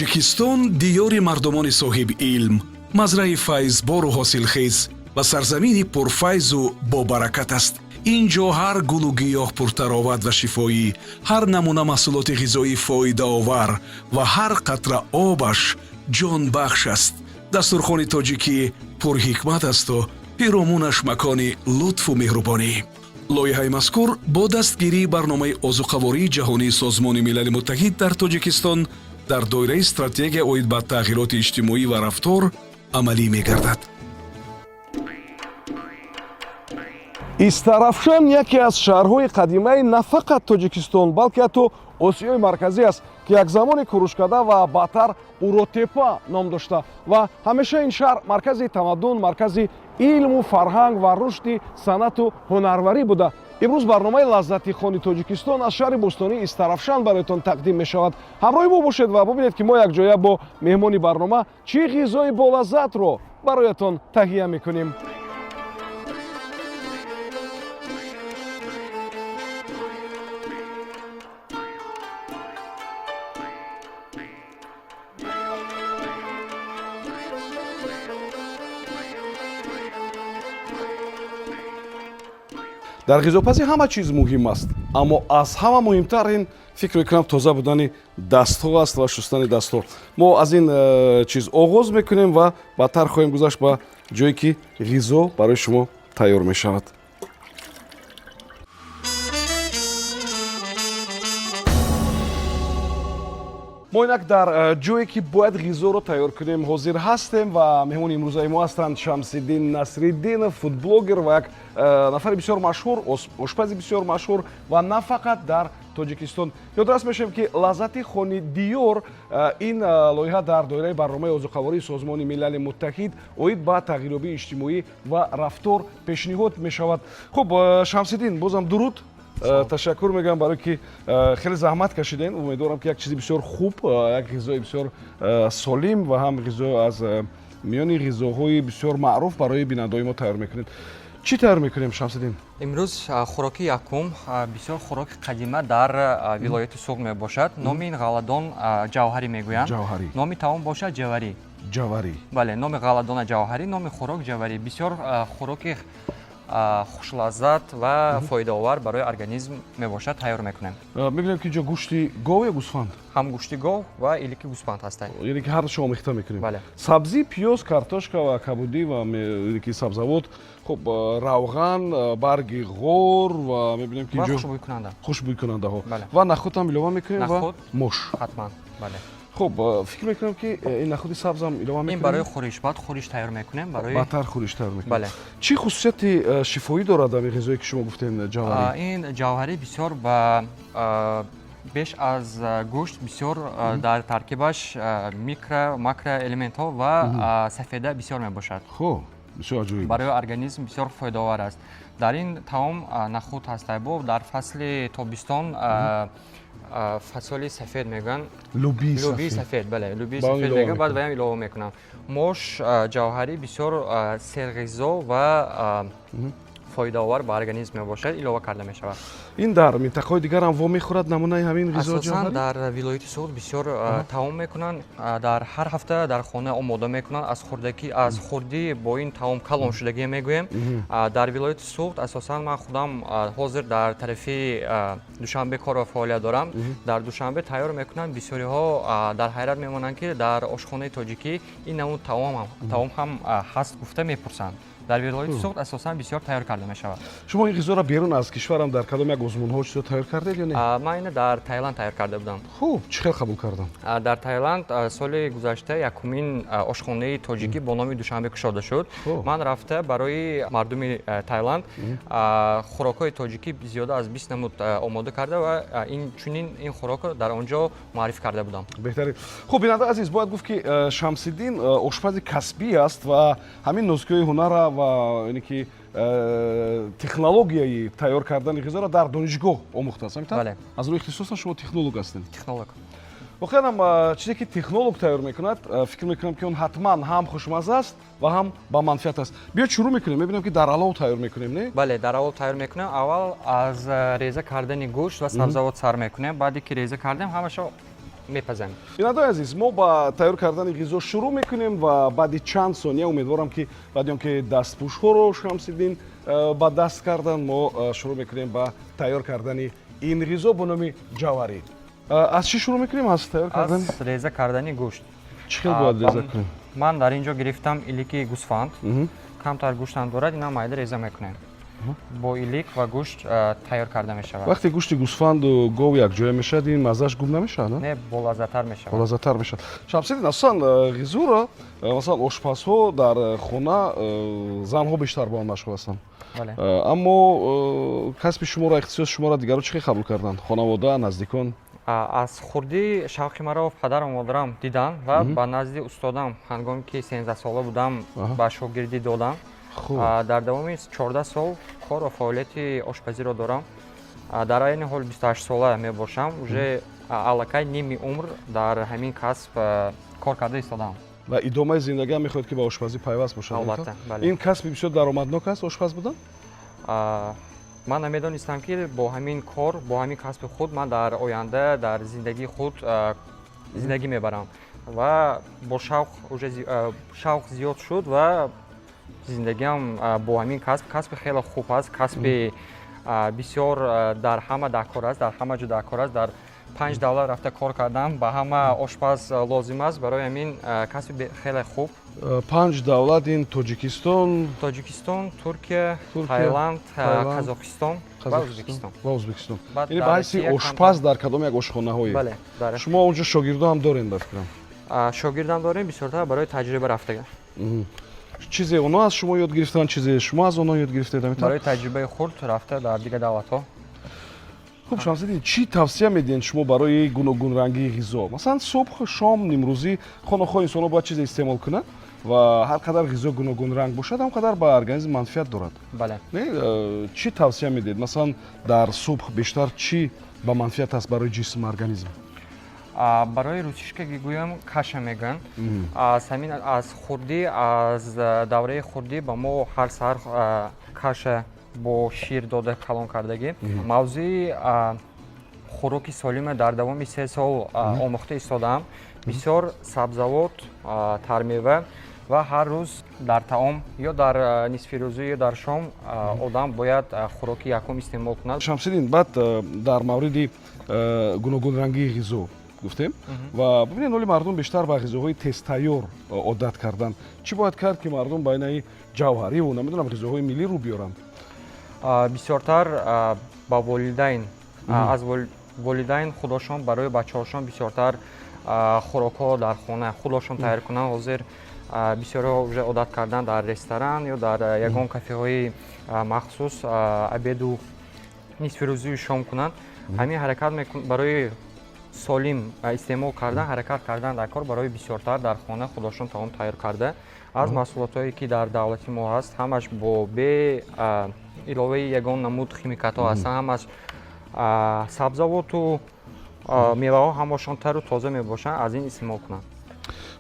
Тоҷикистон диёри мардумони соҳиби илм, мазраи файзбору ҳосилхез ва сарзамини пурфайзу бобаракат аст. Ин ҷо ҳар гулу гиёҳ пуртароват ва шифоӣ, ҳар намуна маҳсулоти ғизоӣ фоидаовар ва ҳар қатра обаш ҷонбахш аст. Дастурхони тоҷикӣ пурҳикмат асту пиромунаш макони лутфу меҳрубонӣ. Лоиҳаи мазкур бо дастгирии барномаи озуқавории ҷаҳонии Созмони Милали Муттаҳид дар Тоҷикистон дар доираи стратегия оид ба тағйироти иҷтимоӣ ва рафтор амалӣ мегардад. Истарафшан яке аз шаҳрҳои қадимаи на фақат Тоҷикистон, балки ҳатто Осиёи Марказӣ аст, ки як замоне Курушкада ва баъдтар Уротепа ном дошта ва ҳамеша ин шаҳр маркази тамаддун, маркази илму фарҳанг ва рушди санъату ҳунарварӣ буда. Имрӯз барномаи «Лаззати хони Тоҷикистон» аз шаҳри бӯстонии Истарафшан бароятон тақдим мешавад. Ҳамроҳи мо бошед ва бубинед, ки мо якҷоя бо меҳмони барнома чӣ ғизои болаззатро бароятон таҳия мекунем. Дар ғизопазӣ ҳама чиз муҳим аст, аммо аз ҳама муҳимтар ин, фикр мекунам, тоза будани дастҳо аст ва шустани дастҳо. Мо аз ин чиз оғоз мекунем ва баъдтар хоҳем гузашт ба ҷое, ки ғизо барои шумо тайёр мешавад. Мо инак дар ҷое, ки бояд ғизоро тайёр кунем, ҳозир ҳастем ва меҳмони имрӯзаи мо ҳастанд Шамсиддин Насриддинов, фудблогер ва як нафари бисёр машҳур, ошпази бисёр машҳур ва на фақат дар Тоҷикистон. Ёдрас мешавем, ки «Лаззати хони диёр» ин лоиҳа дар доираи барномаи озуқавории Созмони Милали Муттаҳид оид ба тағйирёбии иҷтимоӣ ва рафтор пешниҳод мешавад. Хуб, Шамсиддин, бозам дуруд. Ташаккур мегӯям, барое ки хеле заҳмат кашидем. Умедворам, ки як чизи бисёр хуб, як ғизои бисёр солим ва ҳам ғизо аз миёни ғизоҳои бисёр маъруф барои бинандаҳои мо тайёр мекунед. Чӣ тайёр мекунем, Шамсиддин? Имрӯз хӯроки якум бисёр хӯроки қадима дар вилояти Суғд мебошад. Номи ин ғалладон ҷавҳарӣ мегӯянд. Ҷавҳарӣ. Номи таом бошад ҷаварӣ. Ҷаварӣ. Бале, номи ғалладона ҷавҳарӣ, номи хӯрок ҷаварӣ. Бисёр хӯроки хушлаззат ва фоидаовар барои организм мебошад, тайёр мекунем. Мебинем, ки инҷо гӯшти гов ё гӯсфанд? Ҳам гӯшти гов ва илики гӯсфанд ҳастанд. Яъне ки ҳардушо омехта мекунем? Бале. Сабзӣ, пиёз, картошка ва кабудӣ ва яъне ки сабзавот, хуб, равған, барги ғор ва мебинем, ки ва инҷо хушбӯйкунанда. Хушбӯйкунандаҳо. Бале. Ва нахӯдам илова мекунем ва Нахӯд. мош. Ҳатман, бале. Хуб, фикр мекунам, ки ин нахӯди сабзам илова Ин мекунем. барои хӯриш, баъд хӯриш тайёр мекунем барои Баъдтар хӯриш тайёр мекунем. Бале. Чӣ хусусияти шифоӣ дорад ҳамин ғизое, ки шумо гуфтем, ҷаварӣ? Ин ҷавҳарӣ бисёр ба беш аз гӯшт бисёр дар таркибаш микро, макроэлементҳо ва сафеда бисёр мебошад. Хуб, бисёр аҷоиб. Барои организм бисёр фоидаовар аст. Дар ин таом нахӯд ҳаст. Бо дар фасли тобистон фасоли сафед мегӯянд. Лӯбии лӯбии сафед. Сафед, бале, лӯбии Ба он сафед илова мегӯянд, баъд мекунем. ба ям илова мекунам. Мош ҷавҳарӣ бисёр серғизо ва фоидаовар ба организм мебошад, илова карда мешавад. Ин дар минтақаҳои дигар ҳам вомехӯрад намунаи ҳамин ғизо, Асосан ҷавҳарӣ? дар вилояти Суғд бисёр таом мекунанд, дар ҳар ҳафта дар хона омода мекунанд. Аз хурдакӣ, аз хурдӣ бо ин таом калон шудагӣ мегӯем. Дар вилояти Суғд асосан ман худам ҳозир дар тарафи Душанбе кор ва фаъолият дорам. Дар Душанбе тайёр мекунанд. Бисёриҳо дар ҳайрат мемонанд, ки дар ошхонаи тоҷикӣ ин намуд таом ҳам ҳаст, гуфта мепурсанд. Дар вилояти Суғд асосан бисёр тайёр карда мешавад. Шумо ин ғизоро берун аз кишварам дар кадом як озмунҳо чизо тайёр кардед ё не? Ман ина дар Таиланд тайёр карда будам. Хуб, чӣ хел қабул кардам? Дар Таиланд соли гузашта якумин ошхонаи тоҷикӣ бо номи Душанбе кушода шуд. Ман рафта барои мардуми Таиланд хӯрокҳои тоҷикӣ зиёда аз 20 намуд омода карда ва ин чунин ин хӯрокро дар он ҷо муаррифӣ карда будам. Беҳтарин. Хуб, бинандаи азиз, бояд гуфт, ки Шамсиддин ошпази касбӣ аст ва ҳамин нозукиҳои ҳунара ва яъне ки технологияи тайёр кардани ғизоро дар донишгоҳ омӯхтааст, ҳамин тавр? Бале. Аз рӯи ихтисосан шумо технолог ҳастед? Технолог. Воқеан ҳам, чизе ки технолог тайёр мекунад, фикр мекунам, ки он ҳатман ҳам хушмаза аст ва ҳам ба манфиат аст. Биёед, шурӯъ мекунем. Мебинем, ки дар алов тайёр мекунем, не? Бале, дар аввал тайёр мекунем. Аввал аз реза кардани гӯшт ва сабзавот сар мекунем. Баъде ки реза кардем, ҳамаашо Мепазем. Бинандаои азиз, мо ба тайёр кардани ғизо шурӯъ мекунем ва баъди чанд сония, умедворам, ки баъди он ки дастпӯшҳоро Шамсиддин ба даст кардан, мо шурӯъ мекунем ба тайёр кардани ин ғизо бо номи ҷаварӣ. Аз чӣ шурӯъ мекунем, аз тайёр кардан? Аз реза кардани гӯшт. Чӣ хел бояд реза кунем? Ман дар ин ҷо гирифтам илики гӯсфанд, камтар гӯштам дорад, ина майда реза мекунем, бо илик ва гӯшт тайёр карда мешавад. Вақте гӯшти гӯсфанду гов якҷоя мешавад, ин маззааш гум намешавад? Не, болаззаттар мешавад. Болаззаттар мешавад. Шамсиддин, асосан ғизоро, масалан, ошпазҳо дар хона, занҳо бештар бо он машғул ҳастанд. Аммо касби шуморо, ихтисоси шуморо дигарон чӣ хел қабул карданд, хонавода, наздикон? Аз хурдӣ шавқи маро падару модарам диданд ва ба назди устодам, ҳангоме ки 13-сола будам, ба шогирдӣ додам. Дар давоми 14 сол кор ва фаъолияти ошпазиро дорам. Дар айни ҳол 28-сола мебошам, уже аллакай ними умр дар ҳамин касб кор карда истодам. Ва идомаи зиндагиам мехоҳед, ки ба ошпазӣ пайваст бошад? Албатта, бале. Ин касби бисёр даромаднок аст, ошпаз будан? Ман намедонистам, ки бо ҳамин кор, бо ҳамин касби худ ман дар оянда дар зиндагии худ зиндагӣ мебарам ва бо шавқ, уже шавқ зиёд шуд ва зиндагиам бо ҳамин касб. Касби хеле хуб аст, касби бисёр дар ҳама даркор аст, дар ҳама ҷо даркор аст. Дар панҷ давлат рафта кор кардам, ба ҳама ошпаз лозим аст. Барои ҳамин касби хеле хуб. Панҷ давлат ин Тоҷикистон? Тоҷикистон, Туркия, Таиланд, Қазоқистон ва Ӯзбекистон. Ва Ӯзбекистон. Яъне ба ҳайси ошпаз дар кадом як ошхонаҳое? Бале. Шумо онҷо шогирдо ҳам дорем, ба фикрам? Шогирдам дорем, бисёртар барои таҷриба рафтага. Чизе онҳо аз шумо ёд гирифтанд, чизе шумо аз онҳо ёд гирифтед? Барои таҷрибаи хурд рафта дар дигар давлатҳо. Хуб, Шамсиддин, чӣ тавсия медиҳед шумо барои гуногунрангии ғизо? Масалан, субҳ, шом, нимрӯзӣ хонохоҳ инсонҳо бояд чизе истеъмол кунанд ва ҳар қадар ғизо гуногунранг бошад, ҳам қадар ба организм манфиат дорад. Бале. Не, чӣ тавсия медиҳед? Масалан, дар субҳ бештар чӣ ба манфиат аст барои ҷисм, организм? Барои русишка гӯям, каша мегӯянд. Аз ҳамин, аз хурдӣ, аз давраи хурдӣ ба мо ҳар саҳар каша бо шир дода калон кардагӣ. Мавзӯи хӯроки солима дар давоми 3 сол омӯхта истодаам. Бисёр сабзавот, тармева ва ҳар рӯз дар таом ё дар нисфирӯзӣ, ё дар шом одам бояд хӯроки якум истеъмол кунад. Шамсиддин, баъд дар мавриди гуногунрангии ғизо гуфтем ва бибинед, ҳоли мардум бештар ба ғизоҳои тезтайёр одат карданд. Чӣ бояд кард, ки мардум ба инаи ҷавҳариву, намедонам, ғизоҳои миллӣ рӯ биёранд? Бисёртар ба волидайн, аз волидайн худошон барои бачаҳошон бисёртар хӯрокҳо дар хона худошон тайёр кунанд. Ҳозир бисёриҳо уже одат кардан дар ресторан ё дар ягон кафеҳои махсус обеду, нисфирӯзию шом кунанд. Ҳамин ҳаракат барои солим истеъмол кардан ҳаракат кардан дар кор, барои бисёртар дар хона худошон таом тайёр карда, аз маҳсулотҳое, ки дар давлати мо ҳаст, ҳамаш бо бе иловаи ягон намуд химикатҳо ҳастанд, ҳамаш сабзавоту меваҳо ҳамашон тару тоза мебошанд, аз ин истеъмол кунанд.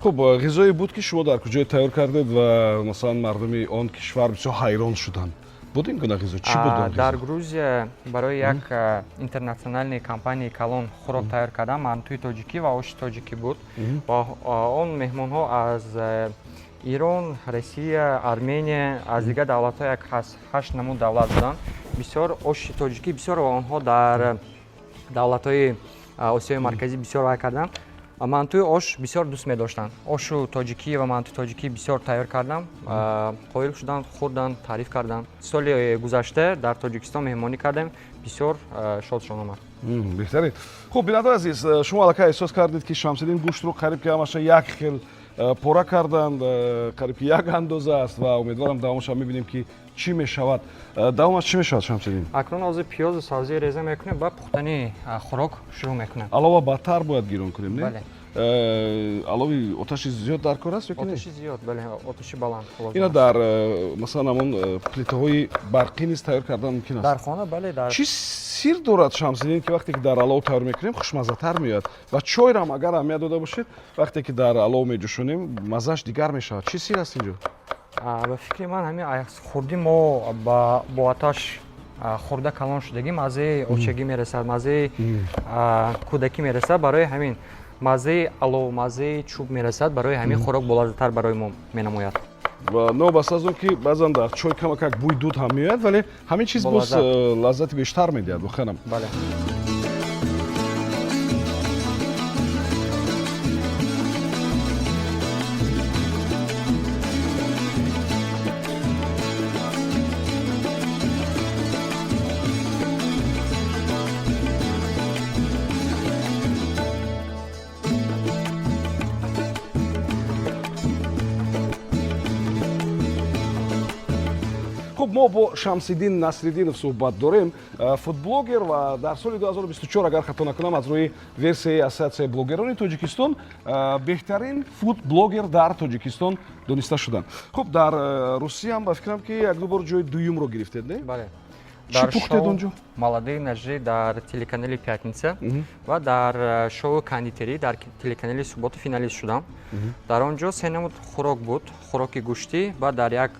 Хуб, ғизое буд, ки шумо дар куҷое тайёр кардед ва, масалан, мардуми он кишвар бисёр ҳайрон шуданд? Буд ин гуна ғизо? Чӣ буд он? Дар Грузия барои як интернациональный компанияи калон хӯрок тайёр кардам, мантуи тоҷикӣ ва оши тоҷикӣ буд. Ва он меҳмонҳо аз Ирон, Россия, Армения, аз дигар давлатҳо, як ҳашт намуд давлат буданд. Бисёр оши тоҷикӣ бисёр онҳо дар давлатҳои Осиёи Марказӣ бисёр вай карданд, мантуи ош бисёр дӯст медоштанд. Ошу тоҷикӣ ва мантуи тоҷикӣ бисёр тайёр кардам, қоил шуданд, хӯрданд, таъриф карданд. Соли гузашта дар Тоҷикистон меҳмонӣ кардем, бисёр шодшон омад. Беҳтарин. Хуб, бинандаи азиз, шумо аллакай эҳсос кардед, ки Шамсиддин гӯштро қариб ки ҳамаша як хел пора карданд, қариб ки як андоза аст ва умедворам, давомаша мебинем, ки чӣ мешавад. Давомаш чӣ мешавад, Шамсиддин? Акнун ҳозир пиёзу сабзӣ реза мекунем ва пухтани хӯрок шурӯъ мекунем. Алова бадтар бояд гирон кунем, не? Бале. Алови оташи зиёд дар кор аст ё ки не? Оташи зиёд, бале, оташи баланд. Ина дар масалан, ҳамон плитаҳои барқӣ низ тайёр кардан мумкин аст? Дар хона, бале, дар Чӣ сир дорад, Шамсиддин, ки вақте ки дар алов тайёр мекунем, хушмаззатар меояд ва чойрам агар аҳамият дода бошед, вақте ки дар алов меҷӯшонем, маззааш дигар мешавад? Чӣ сир аст инҷо? Ба фикри ман, ҳамин аз хурдӣ мо бо оташ хӯрда калон шудагӣ, маззаи очагӣ мерасад, маззаи кӯдакӣ мерасад. Барои ҳамин Маззаи алов, маззаи чӯб мерасад, барои ҳамин хӯрок болаззаттар барои мо менамояд. Ва новобаста аз он ки баъзан дар чой камакак бӯи дуд ҳам меояд, вале ҳамин чиз боз лаззати бештар медиҳад воқеанам. Бале. Хуб, мо бо Шамсиддин Насриддинов суҳбат дорем, фудблогер, ва дар соли 2024, агар хато накунам, аз рӯи версияи Ассотсиатсияи блогерони Тоҷикистон беҳтарин фудблогер дар Тоҷикистон дониста шуданд. Хуб, дар Русияам ба фикрам, ки якду бор ҷои дуюмро гирифтед, не? Бале. Чӣ пухтед он ҷо? «Молодые ножи» дар телеканали «Пятница» ва дар шоу кондитерӣ дар телеканали «Суббота» финалист шудам. Дар он ҷо се намуд хӯрок буд: хӯроки гӯштӣ, баъд дар як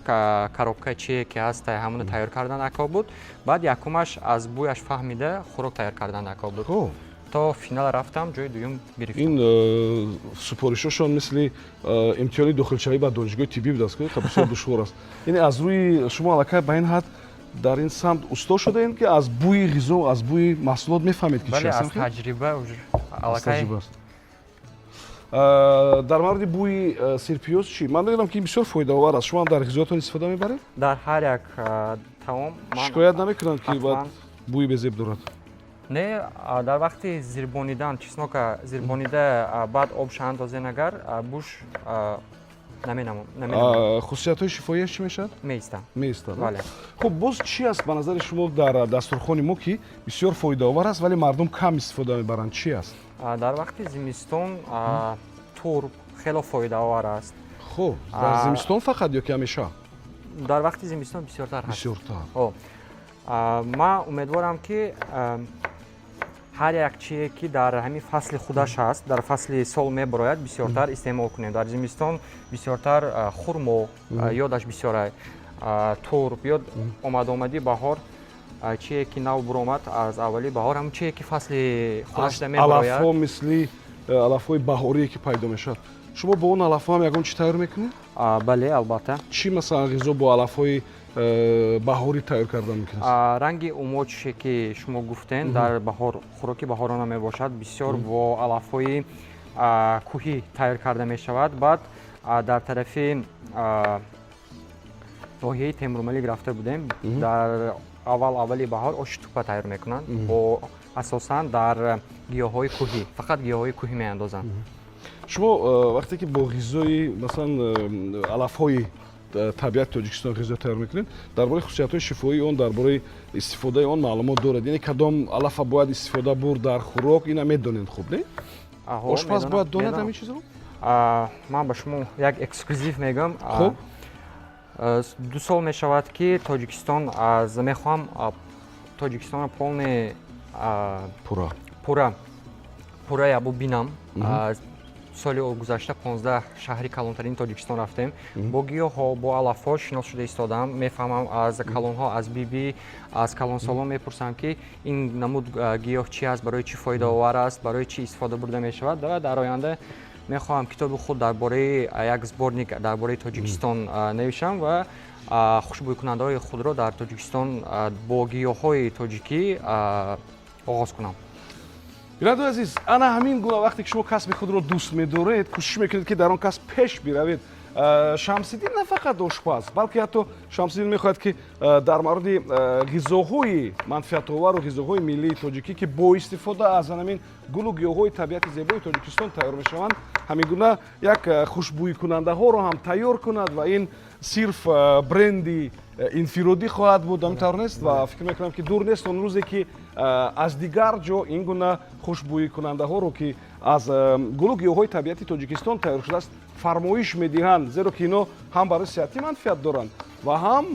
коробка чие ки ҳаст, ҳамоно тайёр кардан ако буд, баъд якумаш аз бӯяш фаҳмида хӯрок тайёр кардан ако буд. То финал рафтам, ҷои дуюм гирифтам. Ин супоришошон мисли имтиҳони дохилшавӣ ба донишгоҳи тиббӣ будааст, бисёр душвор аст. Яъне аз рӯи шумо аллакай ба ин ҳад дар ин самт усто шудаем, ки аз бӯи ғизо, аз бӯи маҳсулот мефаҳмед, ки чи аз таҷриба. Аллакай дар мавриди бӯи сирпиёз чӣ? Ман медонам, ки ин бисёр фоидаовар аст. Шумо ҳам дар ғизоятон истифода мебаред? Дар ҳар як таом. Шикоят намекунанд, ки баъд бӯи безеб дорад? Не, дар вақти зирбонидан, чеснока зирбонида, баъд обша андозен, агар буш наменамояд. Хусусиятҳои шифоияш чӣ мешавад? Меистанд. Меистанд. Хуб, боз чӣ аст ба назари шумо дар дастурхони мо, ки бисёр фоидаовар аст, вале мардум кам истифода мебаранд? Чӣ аст? Дар вақти зимистон турб хело фоидаовар аст. Хуб, дар зимистон фақат ё ки ҳамеша? Дар вақти зимистон бисёртар ҳаст. Бисёртар. Ман умедворам, ки ҳар як чие, ки дар ҳамин фасли худаш ҳаст, дар фасли сол мебарояд, бисёртар истеъмол кунем. Дар зимистон бисёртар хурмо ёдаш бисёра, турб ёд омадомади баҳор, чие ки нав буромад аз аввали баҳор, ҳамн чие ки фасли худашда мебарояд. Алафҳо, мисли алафҳои баҳорие, ки пайдо мешавад, шумо бо он алафҳо ҳам ягон чӣ тайёр мекунед? Бале, албатта. Чӣ, масалан, ғизо бо алафҳои баҳорӣ тайёр кардан мумкин аст? Ранги умочше, ки шумо гуфтен, дар баҳор хӯроки баҳорона мебошад, бисёр бо алафҳои кӯҳӣ тайёр карда мешавад. Баъд дар тарафи ноҳияи Темурмалик рафта будем, дар аввал аввали баҳор оши тупа тайёр мекунанд, бо асосан дар гиёҳҳои кӯҳӣ, фақат гиёҳҳои кӯҳӣ меандозанд. Шумо вақте ки бо ғизои, масалан, алафҳои табиати Тоҷикистон ғизо тайёр мекунед, дар бораи хусусиятҳои шифоии он, дар бораи истифодаи он маълумот доред? Яъне кадом алафа бояд истифода бурд дар хӯрок, ина медонед хуб, не? Ошпаз бояд донад ҳамин чизро. Ман ба шумо як эксклюзив мегӯям. Хуб. 2 сол мешавад, ки Тоҷикистон аз мехоҳам Тоҷикистонро полный пурра пурра пурра ябу бинам. Соли гузашта 15 шаҳри калонтарини Тоҷикистон рафтем, бо гиёҳҳо, бо алафҳо шинос шуда истодам. Мефаҳмам аз калонҳо, аз бибӣ, аз калонсолон мепурсам, ки ин намуд гиёҳ чи аст, барои чӣ фоидаовар аст, барои чӣ истифода бурда мешавад. Ва дар оянда мехоҳам китоби худ дар бораи як сборник дар бораи Тоҷикистон навишам ва хушбӯйкунандаҳои худро дар Тоҷикистон бо гиёҳҳои тоҷикӣ оғоз кунам. Бинандои азиз, ана ҳамин гуна вақте ки шумо касби худро дӯст медоред, кӯшиш мекунед, ки дар он касб пеш биравед. Шамсиддин на фақат ошпаз, балки ҳатто Шамсиддин мехоҳад, ки дар мавриди ғизоҳои манфиатовару ғизоҳои миллии тоҷикӣ, ки бо истифода аз ҳамин гулу гиёҳҳои табиати зебои Тоҷикистон тайёр мешаванд, ҳамин гуна як хушбӯйкунандаҳоро ҳам тайёр кунад, ва ин сирф бренди инфиродӣ хоҳад буд. Ҳамин тавр нест? Ва фикр мекунам, ки дур нест он рӯзе, ки аз дигар ҷо ин гуна хушбӯйкунандаҳоро, ки аз гулу гиёҳҳои табиати Тоҷикистон тайёр шудааст, фармоиш медиҳанд, зеро ки ино ҳам барои сиҳатӣ манфиат доранд ва ҳам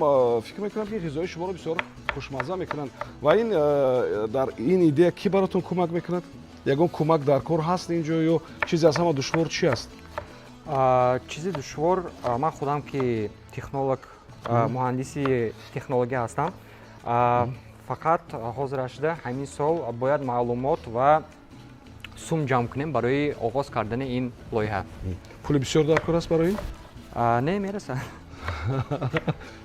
фикр мекунам, ки ғизои шуморо бисёр хушмазза мекунанд. Ва ин дар ин идея кӣ баротон кӯмак мекунад? Ягон кӯмак дар кор ҳаст ин ҷо ё чизе аз ҳама душвор чӣ аст? Чизи душвор, ман худам ки технолог, муҳандиси технология ҳастам, фақат ҳозирашда ҳамин сол бояд маълумот ва Сум ҷамъ кунем барои оғоз кардани ин лоиҳа. Пули бисёр дар кор аст барои ин? Не, мерасад.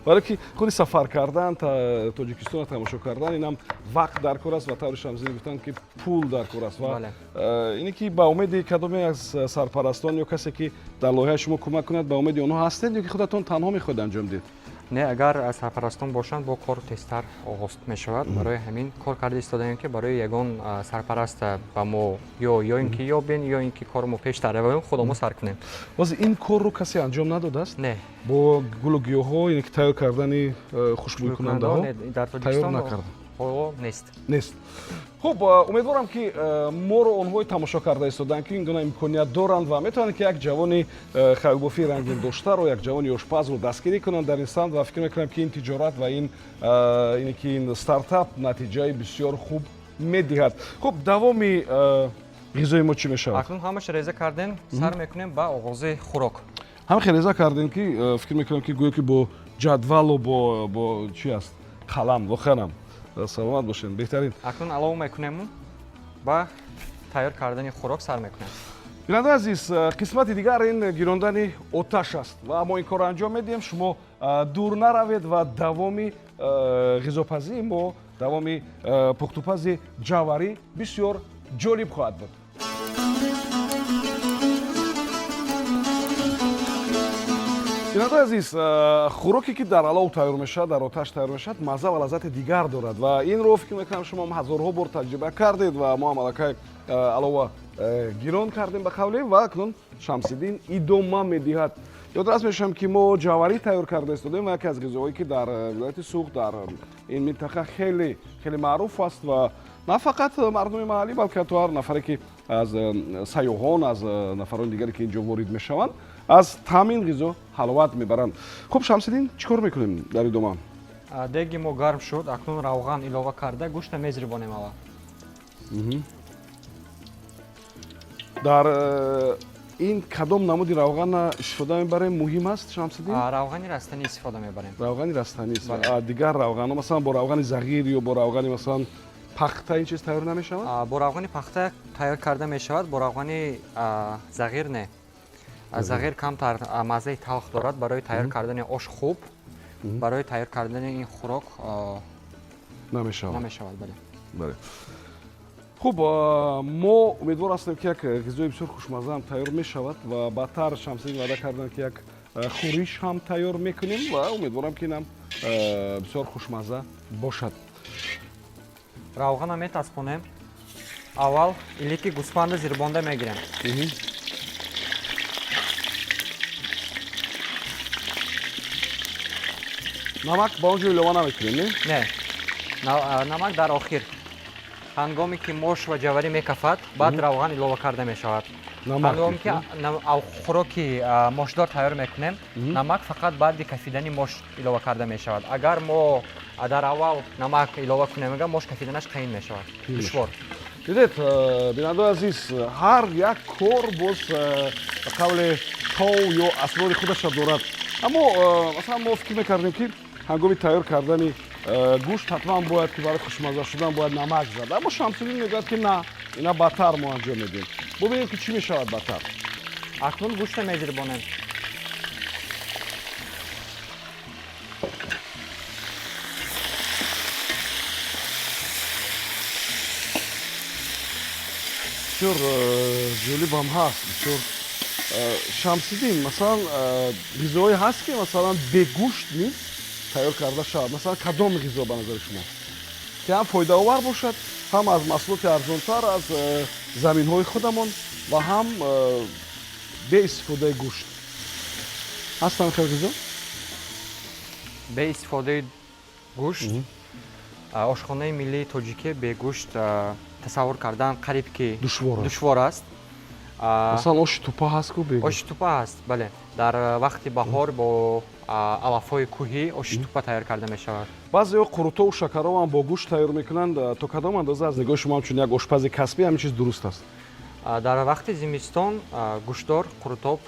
Барое ки худи сафар кардан, Тоҷикистонро тамошо кардан, инам вақт дар кор аст ва таври Шамсиддин гуфтанд, ки пул дар кор аст. Ва ине ки ба умеди кадоме аз сарпарастон ё касе, ки дар лоиҳаи шумо кӯмак кунад, ба умеди онҳо ҳастед ё ки худатон танҳо мехоҳед анҷом диҳед? Не, агар сарпарастон бошанд, бо кор тезтар оғоз мешавад. Барои ҳамин кор карда истодаем, ки барои ягон сарпараст ба мо ё ин ки ёбем, ё ин ки корро мо пештар равем, худамо сар кунем. Боз ин корро касе анҷом надодааст? Не. Бо гулу гиёҳҳо, яъне ки тайёр кардани хушбӯйкунандаҳо дар тайёр Тоҷикистон накарда? Ҳоло нест. Нест. Хуб, умедворам, ки моро онҳое тамошо карда истоданд, ки ин гуна имконият доранд ва метавонанд, ки як ҷавони хаёлбофии рангин доштаро, як ҷавони ошпазро дастгирӣ кунанд дар ин самт. Ва фикр мекунам, ки ин тиҷорат ва ин ине ки ин стартап натиҷаи бисёр хуб медиҳад. Хуб, давоми ғизои мо чӣ мешавад? Акнун ҳамаша реза кардем, сар мекунем ба оғози хӯрок. Ҳам хел реза кардем, ки фикр мекунам, ки гӯё ки бо ҷадвалу бо чӣ аст, қалам. Воқеанам, саломат бошед, беҳтарин. Акнун алова мекунему ба тайёр кардани хӯрок сар мекунем. Бинандаи азиз, қисмати дигар ин гирондани оташ аст ва мо ин корро анҷом медиҳем. Шумо дур наравед ва давоми ғизопазии мо, давоми пухтупази ҷаварӣ бисёр ҷолиб хоҳад буд. Бинандаи азиз, хӯроке, ки дар алов тайёр мешавад, дар оташ тайёр мешавад, мазза ва лаззати дигар дорад ва инро, фикр мекунам, шумо ҳазорҳо бор таҷриба кардед. Ва мо ҳам аллакай алова гирон кардем, ба қавле, ва акнун Шамсиддин идома медиҳад. Ёдрас мешавам, ки мо ҷаварӣ тайёр карда истодем ва яке аз ғизоҳое, ки дар вилояти Суғд, дар ин минтақа хеле хеле маъруф аст ва на фақат мардуми маҳаллӣ, балки ҳатто ҳар нафаре, ки аз сайёҳон, аз нафарони дигаре, ки инҷо ворид мешаванд, аз таъми ин ғизо ҳаловат мебаранд. Хуб, Шамсиддин, чӣ кор мекунем дар идома? Деги мо гарм шуд, акнун равған илова карда, гӯшта мезирбонем аввал. Дар ин кадом намуди равғана истифода мебарем, муҳим аст, Шамсиддин? Равғани растанӣ истифода мебарем. Равғани растанӣ. Бале. Дигар равғанҳо, масалан, бо равғани зағир ё бо равғани, масалан, пахта ин чиз тайёр намешавад? Бо равғани пахта тайёр карда мешавад, бо равғани зағир не. Зағир камтар маззаи талх дорад, барои тайёр кардани ош хуб, барои тайёр кардани ин хӯрок намешавад. Намешавад, бале. Бале. Хуб, мо умедвор ҳастем, ки як ғизои бисёр хушмазза ҳам тайёр мешавад ва баъдтар Шамсиддин ваъда карданд, ки як хӯриш ҳам тайёр мекунем ва умедворам, ки инам бисёр хушмазза бошад. Равғана метаспонем. Аввал илики гӯсфанда зирбонда мегирем. Намак ба он ҷо илова намекунем, не? Не, намак дар охир, ҳангоме ки мош ва ҷаварӣ мекафад, баъд равған илова карда мешавад. Намак ҳангоме ки мекунем? Хӯроки мошдор тайёр мекунем, намак фақат баъди кафидани мош илова карда мешавад. Агар мо дар аввал намак илова кунем, агар мош кафиданаш қиин мешавад, Қиин. душвор. Дидед, бинандаои азиз, ҳар як кор боз ба қавле тов ё асрори худаша дорад. Аммо масалан, мо фикр мекардем, ки ҳангоми тайёр кардани гӯшт ҳатман бояд ки барои хушмазза шудан бояд намак зад, аммо Шамсиддин мегӯяд, ки на, ина баъдтар мо анҷом медиҳем. Бубинем, ки чӣ мешавад баъдтар. Акнун гӯшта мезирбонем. Бисёр ҷолибам ҳаст, бисёр. Шамсиддин, масалан, ғизоҳое ҳаст, ки, масалан, бегӯшт низ тайёр карда шавад? Масалан, кадом ғизо ба назари шумо, ки ҳам фоидаовар бошад, ҳам аз маҳсулоти арзонтар, аз заминҳои худамон ва ҳам беистифодаи гӯшт? Ҳастанд хел ғизо? Бе истифодаи гӯшт, ошхонаи миллии тоҷикӣ бегӯшт тасаввур кардан қариб ки душвор аст. Душвор аст. Масалан, оши тупа ҳаст ку бегӯшт? Оши тупа ҳаст, бале. Дар вақти баҳор бо алафҳои кӯҳӣ оши тупа тайёр карда мешавад. Баъзеҳо қурутову шакаровам бо гӯшт тайёр мекунанд. То кадом андоза аз нигоҳи шумо, ҳамчун як ошпази касбӣ, ҳамин чиз дуруст аст? Дар вақти зимистон гӯштдор қурутоб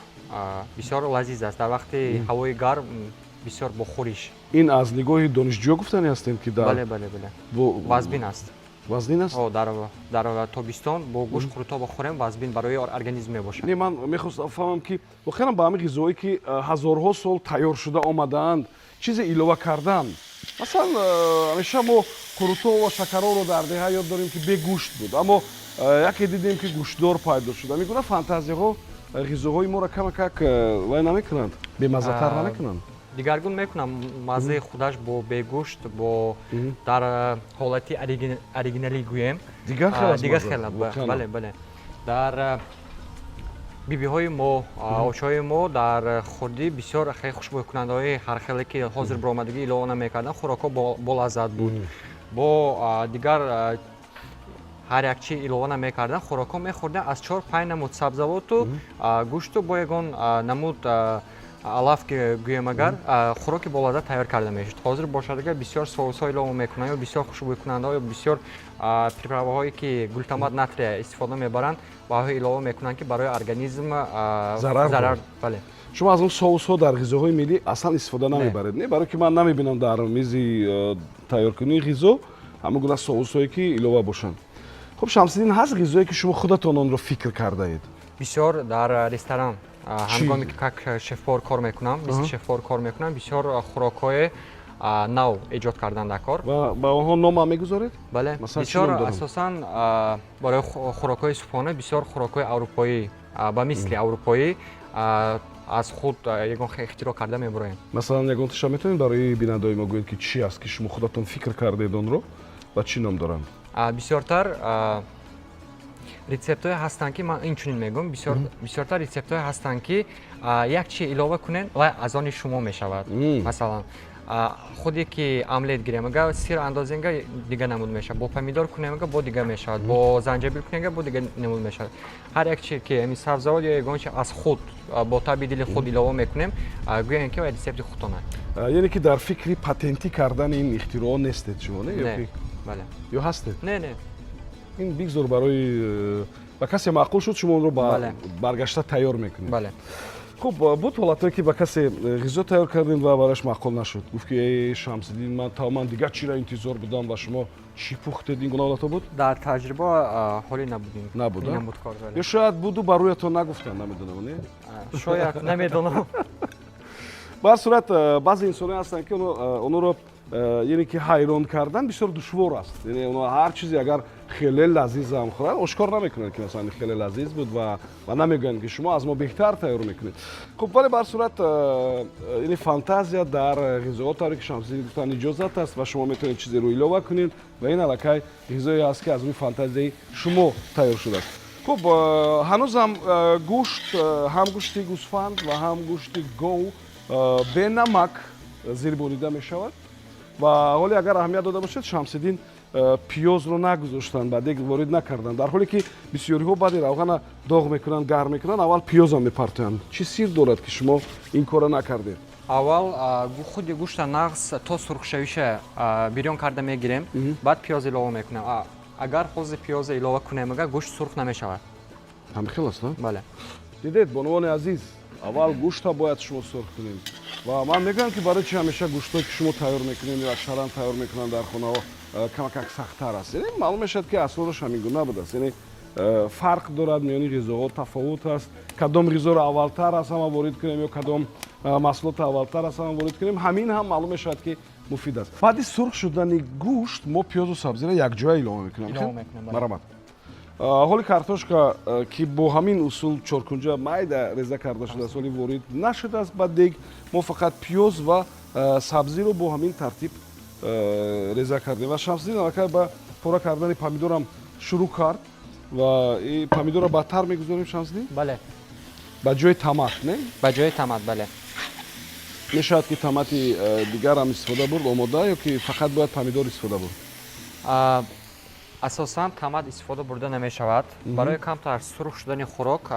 бисёр лазиз аст, дар вақти ҳавои гарм бисёр бо хӯриш. Ин аз нигоҳи донишҷӯ гуфтанӣ ҳастем, ки дар Бале. Вазбин аст. Вазнин аст? Дар тобистон бо гӯшт қурутоба хӯрем, вазбин барои организм мебошад. Не, ман мехостам фаҳмам, ки воқеан ба ҳамин ғизоҳое, ки ҳазорҳо сол тайёр шуда омадаанд, чизе илова кардан. Масалан, ҳамеша мо қурутоб ва шакарҳоро дар деҳа ёд дорем, ки бегӯшт буд, аммо яке дидем, ки гӯштдор пайдо шуд. Ҳамин гуна фантазияҳо ғизоҳои моро камакак вай намекунанд, бемаззатар намекунанд? Дигаргун мекунам маззаи худаш бо бегӯшт, бо дар ҳолати оригиналӣ гӯем. Дигар хел. Дигар хел, бале. Дар бибиҳои мо, очаҳои мо дар хурдӣ бисёр хеле хушбӯйкунандаҳои ҳархеле, ки ҳозир баромадагӣ, илова намекарданд. Хӯрокҳо болаззат буд. Бо дигар ҳар як чи илова намекарданд, хӯрокҳо мехӯрдем аз чор панҷ намуд сабзавоту гӯшту бо ягон намуд алаф гӯем, агар хӯроки болаззат тайёр карда мешуд. Ҳозир бошад, агар бисёр соусҳо илова мекунанд ё бисёр хушбӯйкунандаҳо ё бисёр приправаҳое, ки глютамат натрия истифода мебаранд, ба онҳо илова мекунанд, ки барои организм зарар. Бале. Шумо аз он соусҳо дар ғизоҳои миллӣ аслан истифода намебаред, не? Барое ки ман намебинам дар мизи тайёркунии ғизо ҳамон гуна соусҳое, ки илова бошанд. Хуб, Шамсиддин, ҳаст ғизое, ки шумо худатон онро фикр кардаед? Бисёр. Дар ресторан, ҳангоме ки как шеф-повар кор мекунам, мисли шеф-повар кор мекунам, бисёр хӯрокҳои нав эҷод кардан дар кор. Ва ба онҳо номам мегузоред? Бале, бисёр. Асосан барои хӯрокҳои субҳона бисёр хӯрокҳои аврупоӣ, ба мисли аврупоӣ, аз худ ягон ихтироъ карда мебуроем. Масалан, ягон таша метавонед барои бинандаои мо гӯед, ки чӣ аст, ки шумо худатон фикр кардаед онро ва чӣ ном доранд? Бисёртар рецептҳое ҳастанд, ки ман инчунин мегӯям, бисёртар рецептҳое ҳастанд, ки як чи илова кунед ва аз они шумо мешавад. Масалан, худе ки омлет гирем, ага сир андозем, дига намуд мешавад, бо помидор кунем, ага бо дига мешавад, бо занҷабил кунем, ага бо дига намуд мешавад. Ҳар як чи ки ами сабзавот ё ягон чи аз худ бо таби дили худ илова мекунем, гӯяем, ки рецепти худтон. Яъне ки дар фикри патентӣ кардани ин ихтироъ нестед шумо, не? Бале. Ё ҳастед? Не. Ин бигзор барои ба касе маъқул шуд, шумо онро баргашта тайёр мекунед. Бале. Хуб, буд ҳолатҳое, ки ба касе ғизо тайёр кардем ва барояш маъқул нашуд, гуфт, ки э, Шамсиддин, ман тамоман дигар чиро интизор будам ва шумо чӣ пухтед? Ин гуна ҳолатҳо буд? Дар таҷриба ҳоле набудем. Набуд ё шояд буду ба рӯятон нагуфтанд, намедонам, не? Шояд, намедонам. Ба ҳар сурат, баъзе инсонҳое ҳастанд, ки онҳоро, яъне ки ҳайрон кардан бисёр душвор аст. Яъне онҳо ҳар чизе агар хеле лазизам хӯранд, ошкор намекунанд, ки масалан хеле лазиз буд, ва намегӯянд, ки шумо аз мо беҳтар тайёр мекунед. Хуб, вале ба ҳар сурат, яъне фантазия дар ғизоҳо, тавре ки Шамсиддин гуфтанд, иҷозат аст ва шумо метавонед чизеро илова кунед ва ин аллакай ғизое аст, ки аз рӯи фантазияи шумо тайёр шудааст. Хуб, ҳанӯзам гӯшт, ҳам гӯшти гӯсфанд ва ҳам гӯшти гов, бенамак зирбонида мешавад. Ва ҳоле агар аҳамият дода бошед, Шамсиддин пиёзро нагузоштанд, ба дег ворид накарданд, дар ҳоле ки бисёриҳо баъди равғана доғ мекунанд, гарм мекунанд, аввал пиёзам мепартоянд. Чӣ сир дорад, ки шумо ин корро накардед? Аввал худи гӯшта нағз то сурхшавиша бирён карда мегирем, баъд пиёз илова мекунем. Агар ҳозир пиёза илова кунем, агар гӯшт сурх намешавад. Ҳамихел аст? Бале. Дидед, бонувони азиз, аввал гӯшта бояд шумо сурх кунем. Ва ман мегӯям, ки барои чи ҳамеша гӯштое, ки шумо тайёр мекунед ё аксаран тайёр мекунанд дар хонаҳо, камакак сахттар аст. Яъне маълум мешавад, ки асрораш ҳамин гуна будааст. Яъне фарқ дорад миёни ғизоҳо, тафовут аст, кадом ғизоро аввалтар аз ҳама ворид кунем ё кадом маҳсулотро аввалтар аз ҳама ворид кунем. Ҳамин ҳам маълум мешавад, ки муфид аст. Баъди сурх шудани гӯшт мо пиёзу сабзиро якҷоя илова мекунем. Марҳамат. Ҳоли картошка, ки бо ҳамин усул чоркунҷа майда реза карда шудааст, ҳоли ворид нашудааст ба дег. Мо фақат пиёз ва сабзиро бо ҳамин тартиб реза кардем ва Шамсиддин аллакай ба пора кардани помидорам шурӯъ кард. Ва помидорро баъдтар мегузорем, Шамсиддин? Бале. Ба ҷои томат, не? Ба ҷои томат, бале. Мешавад, ки томати дигарам истифода бурд омода ё ки фақат бояд помидор истифода бурд? Асосан томат истифода бурда намешавад. Барои камтар сурх шудани хӯрок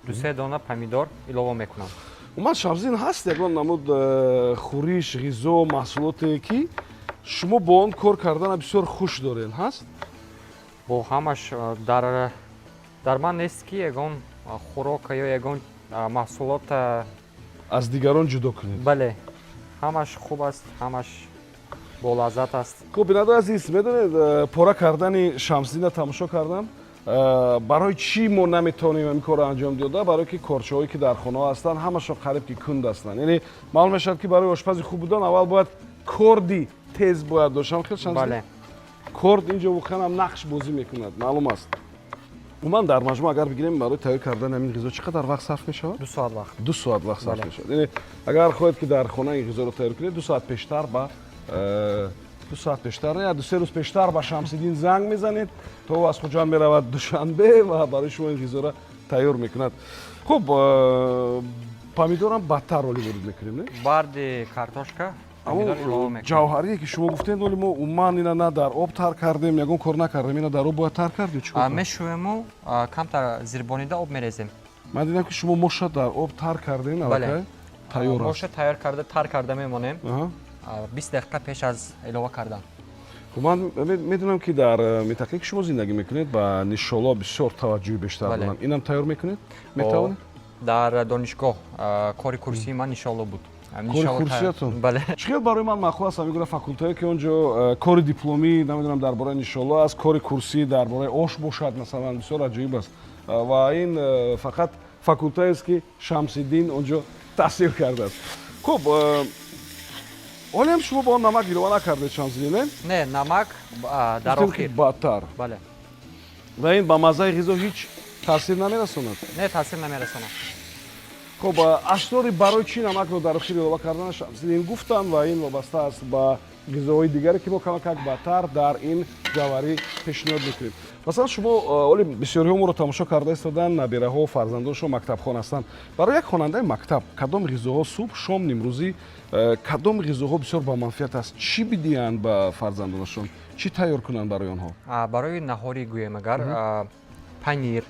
дусе дона помидор илова мекунам. Умуман, Шамсиддин, ҳаст ягон намуд хӯриш, ғизо, маҳсулоте, ки шумо бо он кор кардана бисёр хуш доред, ҳаст? Бо ҳамаш дар ман нест, ки ягон хӯрока ё ягон маҳсулот аз дигарон ҷудо кунед. Бале, ҳамаш хуб аст, ҳамаш. Бо лаззат аст. Хуб, бинандаи азиз, медонед, пора кардани Шамсиддина тамошо кардам. Барои чӣ мо наметавонем ин корро анҷом дода? Барое ки корчаҳое, ки дар хонаҳо ҳастанд, ҳамашон қариб ки кунд ҳастанд. Яъне маълум мешавад, ки барои ошпази хуб будан аввал бояд корди тез бояд дошт. Хел, Шамсиддин? Бале. Корд инҷо воқеан ҳам нақш бозӣ мекунад, маълум аст. Умуман, дар маҷмӯъ агар бигирем, барои тайёр кардани ҳамин ғизо чӣ қадар вақт сарф мешавад? 2 соат вақт. 2 соат вақт сарф Бале. мешавад. Яъне агар хоҳед, ки дар хона ин ғизоро тайёр кунед, 2 соат пештар ба 2 соат пештар не, 2-3 рӯз пештар ба Шамсиддин занг мезанед, то ӯ аз Хуҷанд меравад Душанбе ва барои шумо ин ғизоро тайёр мекунад. Хуб, помидорам баъдтар оли ворид мекунем, не? Баъди картошка помидор илова Аммо мекунем. Ҷавҳарие, ки шумо гуфтед, оли мо умуман ина на дар об тар кардем, ягон кор накардем. Ина дар об бояд тар кард ё чӣ кор кард? Мешӯему, камтар зирбонида об мерезем. Ман дидам, ки шумо моша дар об тар кардем, аллакай тайёр аст. Моша тайёр карда, тар карда мемонем 20 дақиқа пеш аз илова кардан. Хуб, ман медонам, ки дар минтақае, ки шумо зиндагӣ мекунед, ба нишоло бисёр таваҷҷӯҳи бештар доранд. Инам тайёр мекунед, метавонед? Дар донишгоҳ кори курсии ман нишоло буд. Кори Нишоло курсиятон? Бале. Чӣ хел барои ман маъқул аст ҳамин гуна факултае, ки он ҷо кори дипломӣ, намедонам, дар бораи нишоло аст, кори курсӣ дар бораи ош бошад, масалан, бисёр аҷоиб аст. Ва ин фақат факултаест, ки Шамсиддин он ҷо таҳсил кардааст. Хуб, ҳолиам шумо ба он намак илова накардед, Шамсиддин, не? Не, намак дар Гуфтем, ки охир. баъдтар. Бале. Ва ин ба маззаи ғизо ҳеҷ таъсир намерасонад? Не, таъсир намерасонад. Хуб, асрори барои чӣ намакро дар охир илова кардан Шамсиддин гуфтанд ва ин вобаста аст ба ғизоҳои дигаре, ки мо камакак баъдтар дар ин ҷавҳарӣ пешниҳод мекунем. Масалан, шумо оли бисёриҳо моро тамошо карда истодан, набираҳо, фарзандоншон мактабхон ҳастанд. Барои як хонандаи мактаб кадом ғизоҳо субҳ, шом, нимрӯзӣ, кадом ғизоҳо бисёр ба манфиат аст? Чӣ бидиҳанд ба фарзандонашон, чӣ тайёр кунанд барои онҳо? Барои наҳорӣ гӯем агар, панир,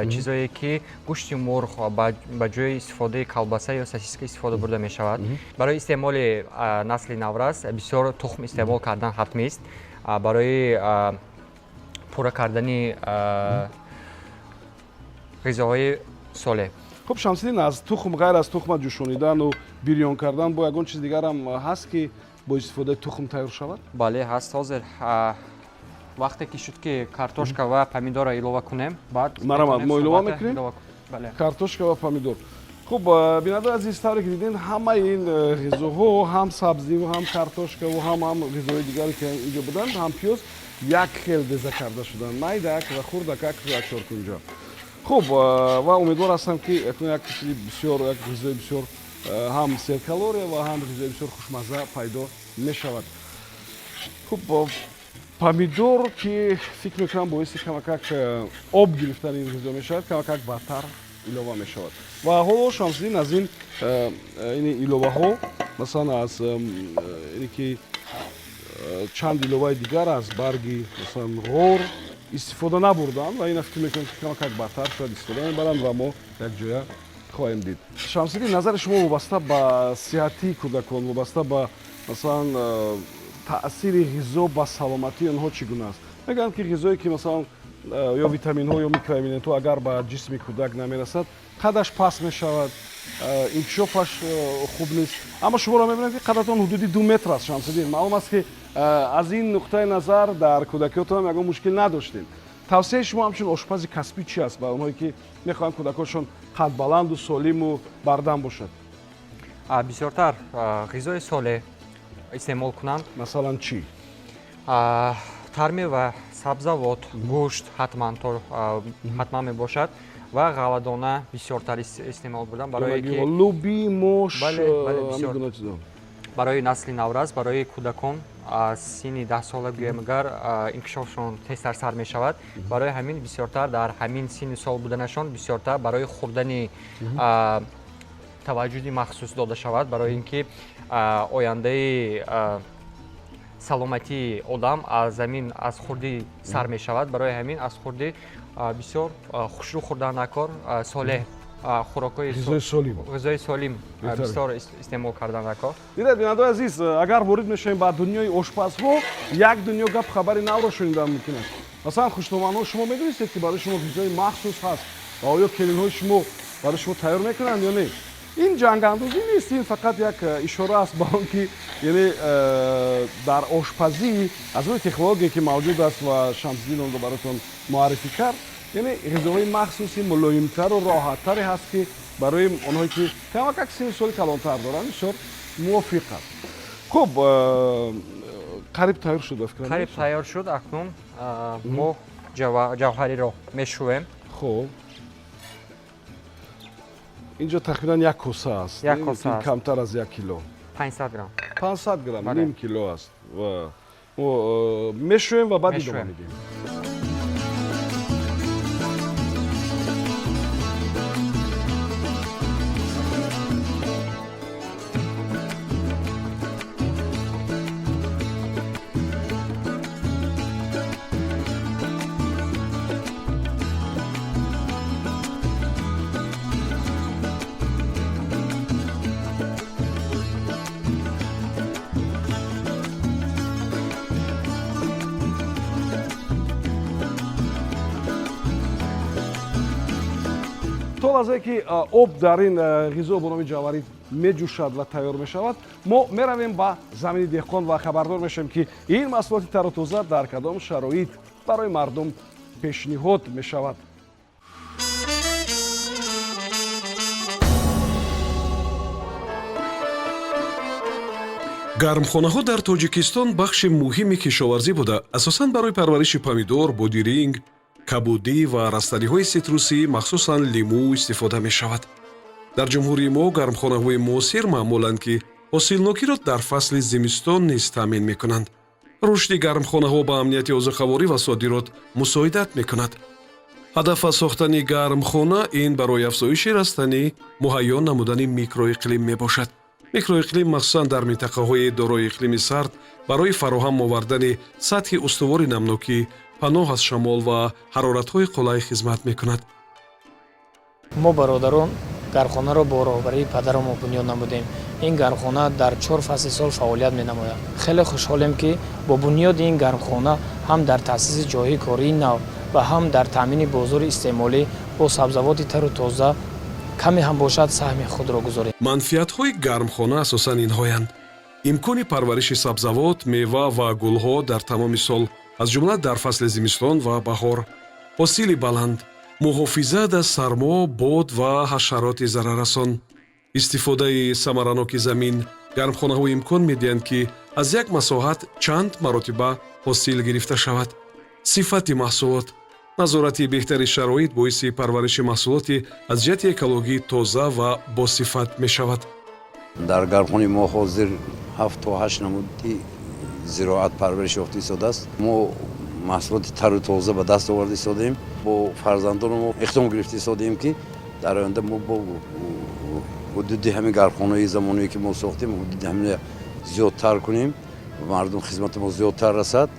чизое, ки гӯшти мурғ ба ҷои истифодаи колбаса ё сосиска истифода бурда мешавад. Барои истеъмоли насли наврас бисёр тухм истеъмол кардан ҳатмист барои пурра кардани ғизоҳои солеҳ. Хуб, Шамсиддин, аз тухм, ғайр аз тухма ҷӯшонидану бирён кардан, бо ягон чиз дигарам ҳаст, ки бо истифодаи тухм тайёр шавад? Бале, ҳаст. Ҳозир вақте ки шуд, ки картошка ва помидорро илова кунем, баъд Марамад, метавонем мо илова суҳбата мекунем? илова. Бале. Картошка ва помидор. Хуб, бинандаи азиз, тавре ки дидем, ҳамаи ин ғизоҳо, ҳам сабзиву ҳам картошкаву ҳам ғизоҳои дигаре, ки инҷо буданд, ҳам пиёз, як хел беза карда шуданд, майдак ва хурдакак ва чоркунҷа. Хуб, ва умедвор ҳастам, ки акнун як чизи бисёр, як ғизои бисёр ҳам серкалория ва ҳам ғизои бисёр хушмазза пайдо мешавад. Хуб, помидор, ки фикр мекунам, боиси камакак об гирифтани ин ғизо мешавад, камакак баъдтар илова мешавад. Ва ҳоло Шамсиддин аз ин ин иловаҳо, масалан, аз ине ки чанд иловаи дигар аз барги, масалан, ғор истифода набурданд ва ина фикр мекунам, ки камакак баъдтар шояд истифода мебаранд ва мо якҷоя хоҳем дид. Шамсиддин, назари шумо вобаста ба сиҳатии кӯдакон, вобаста ба, масалан, таъсири ғизо ба саломатии онҳо чӣ гуна аст? Мегӯянд, ки ғизое, ки, масалан, ё витаминҳо, ё микроэлементҳо агар ба ҷисми кӯдак намерасад, қадаш паст мешавад, инкишофаш хуб нест. Аммо шуморо мебинам, ки қадатон ҳудуди 2 метр аст, Шамсиддин. Маълум аст, ки аз ин нуқтаи назар дар кӯдакиётон ягон мушкил надоштем. Тавсияи шумо ҳамчун ошпази касбӣ чи аст ба онҳое, ки мехоҳанд кӯдакошон қадбаланду солиму бардам бошад? Бисёртар ғизои солеҳ истеъмол кунанд. Масалан, чӣ? Тармева, сабзавот, гӯшт ҳатман ҳатман мебошад ва ғалладона бисёртар истеъмол бурдан, барое ки луби, мош? Бале, бисёр. Барои насли наврас, барои кӯдакон аз синни 10 сола гӯем агар, инкишофшон тезтар сар мешавад. Барои ҳамин бисёртар дар ҳамин синни сол буданашон бисёртар барои хӯрдани таваҷҷуҳи махсус дода шавад, барои ин ки ояндаи саломатии одам аз замин аз хурдӣ сар мешавад. Барои ҳамин аз хурдӣ бисёр хушрӯ хӯрдан накор, солеҳ хӯрокҳои ғизои солим бисёр истеъмол кардан накор. Дидед, бинандаои азиз, агар ворид мешавем ба дунёи ошпазҳо, як дунё гап, хабари навро шунидан мумкин аст. Масалан, хуштоманҳо, шумо медонистед, ки барои шумо ғизои махсус ҳаст ва оё келинҳои шумо барои шумо тайёр мекунанд ё не? Ин ҷангандозӣ нест, ин фақат як ишора аст ба он ки, яъне дар ошпазӣ аз рӯи технология, ки мавҷуд аст ва Шамсиддин онро бароятон муаррифӣ кард, яъне ғизоҳои махсуси мулоимтару роҳаттаре ҳаст, ки барои онҳое ки камакак синну соли калонтар доранд, бисёр мувофиқ аст. Хуб, қариб тайёр шуд, ба фикрам. Қариб тайёр шуд. Акнун мо ҷавҳариро мешӯем. Хуб, инҷо тақрибан як коса аст. Як коса аст. Камтар аз 1 кило. 500 грамм. 500 грамм, ним кило аст. Ва мо мешӯем ва баъд идома медиҳем. То лаҳзае ки об дар ин ғизо бо номи ҷаварӣ меҷӯшад ва тайёр мешавад, мо меравем ба замини деҳқон ва хабардор мешавем, ки ин маҳсулоти тару тоза дар кадом шароит барои мардум пешниҳод мешавад. Гармхонаҳо дар Тоҷикистон бахши муҳими кишоварзӣ буда, асосан барои парвариши помидор, бодиринг, кабудӣ ва растаниҳои ситрусӣ, махсусан лимӯ, истифода мешавад. Дар ҷумҳурии мо гармхонаҳои муосир маъмуланд, ки ҳосилнокиро дар фасли зимистон низ таъмин мекунанд. Рушди гармхонаҳо ба амнияти озуқаворӣ ва содирот мусоидат мекунад. Ҳадаф аз сохтани гармхона ин барои афзоиши растанӣ муҳайё намудани микроиқлим мебошад. Микроиқлим, махсусан дар минтақаҳои дорои иқлими сард, барои фароҳам овардани сатҳи устувори намнокӣ, паноҳ аз шамол ва ҳароратҳои қулай хизмат мекунад. Мо бародарон гармхонаро бо роҳбарии падарамон бунёд намудем. Ин гармхона дар чор фасли сол фаъолият менамояд. Хеле хушҳолем, ки бо бунёди ин гармхона ҳам дар таъсиси ҷойҳои кории нав ва ҳам дар таъмини бозори истеъмолӣ бо сабзавоти тару тоза каме ҳам бошад, саҳми худро гузорем. Манфиатҳои гармхона асосан инҳоянд: имкони парвариши сабзавот, мева ва гулҳо дар тамоми сол, аз ҷумла дар фасли зимистон ва баҳор, ҳосили баланд, муҳофизат аз сармо, бод ва ҳашароти зараррасон, истифодаи самараноки замин. Гармхонаҳо имкон медиҳанд, ки аз як масоҳат чанд маротиба ҳосил гирифта шавад. Сифати маҳсулот: назорати беҳтари шароит боиси парвариши маҳсулоти аз ҷиҳати экологӣ тоза ва босифат мешавад. Дар гармхонаи мо ҳозир 7 то 8 намуди зироат парвариш ёфта истодааст. Мо маҳсулоти тару тоза ба даст оварда истодаем. Бо фарзандони мо иқдом гирифта истодаем, ки дар оянда мо бо ҳудуди ҳамин гармхонаи замонавие, ки мо сохтем, ҳудуди ҳамин зиёдтар кунем, мардум хизмати мо зиёдтар расад,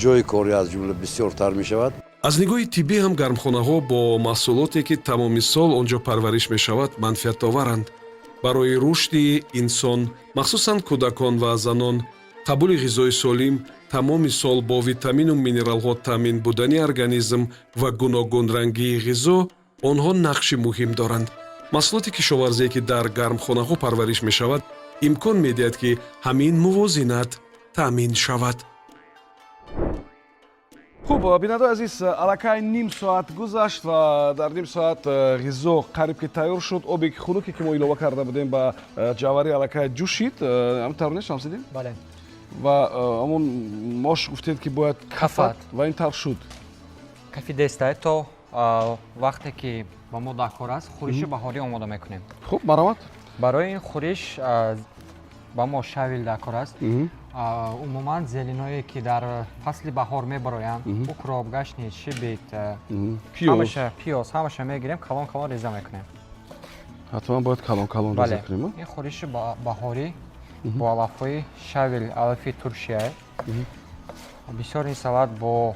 ҷои корӣ аз ҷумла бисёртар мешавад. Аз нигоҳи тиббӣ ҳам гармхонаҳо бо маҳсулоте, ки тамоми сол он ҷо парвариш мешавад, манфиатоваранд. Барои рушди инсон, махсусан кӯдакон ва занон, қабули ғизои солим, тамоми сол бо витамину минералҳо таъмин будани организм ва гуногунрангии ғизо онҳо нақши муҳим доранд. Маҳсулоти кишоварзие, ки дар гармхонаҳо парвариш мешавад, имкон медиҳад, ки ҳамин мувозинат таъмин шавад. Хуб, бинандаои азиз, аллакай ним соат гузашт ва дар ним соат ғизо қариб ки тайёр шуд. Оби хунуке, ки мо илова карда будем ба ҷаварӣ, аллакай ҷӯшид. Ҳамин тавр нест, Шамсиддин? Бале. Ва ҳамон мош гуфтед, ки бояд кафад. Ва ин тавр шуд. Кафидестай. То вақте ки ба мо даркор аст, хӯриши баҳорӣ омода мекунем. Хуб, марҳамат. Барои ин хӯриш ба мо щавель даркор аст, умуман зеленое, ки дар фасли баҳор мебароянд: укроп, гашнич, шибит, пиёз. Пиёз, ҳамаша мегирем, калон калон реза мекунем. Ҳатман бояд калон калон реза кунем? Ин хӯриши баҳорӣ бо алафҳои щавель, алафи туршия. Бисёр ин салат бо